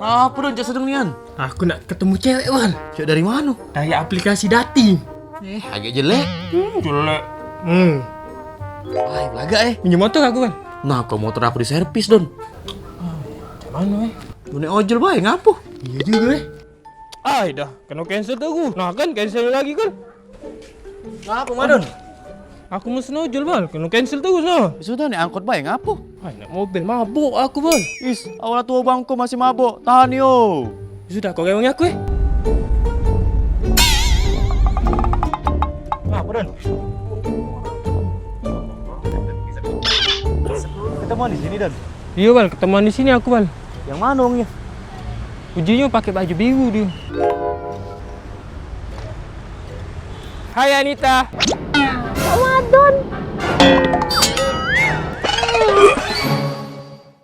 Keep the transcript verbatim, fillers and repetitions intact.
Apo Don, cak sedeng nian? Aku nak ketemu cewek, Bal. Cewek dari mano? Dari aplikasi dating. Eh, agak jelek. Hmm, jelek. Hmm. Ay, belagak, eh. Minjem motor aku, Bal. Nah, kau motor aku diservis, Don. Ah, cak mano, eh? Lu naik ojol bae, ngapo? Iyo jugo, eh. Ay, dah, keno cancel terus. Nah, kan cancel lagi, kan? Ngapo, Madon? Aku mesen ojol, Bal. Keno cancel terus, nah. Sudah, naik angkot bae, ngapo? Ay, naik mobil, mabuk aku, Bal. Is, awak tuo bangko masih mabuk. Tahan, yo. Sudah, kau rewangi aku, eh. Ngapo, Don? Ketemuan di sini, Don? Iyo, Bal, ketemuan di sini aku, Bal. Yang mano wongnyo? Ujinyo pake baju biru dio. Hai, Anita. Ramadan.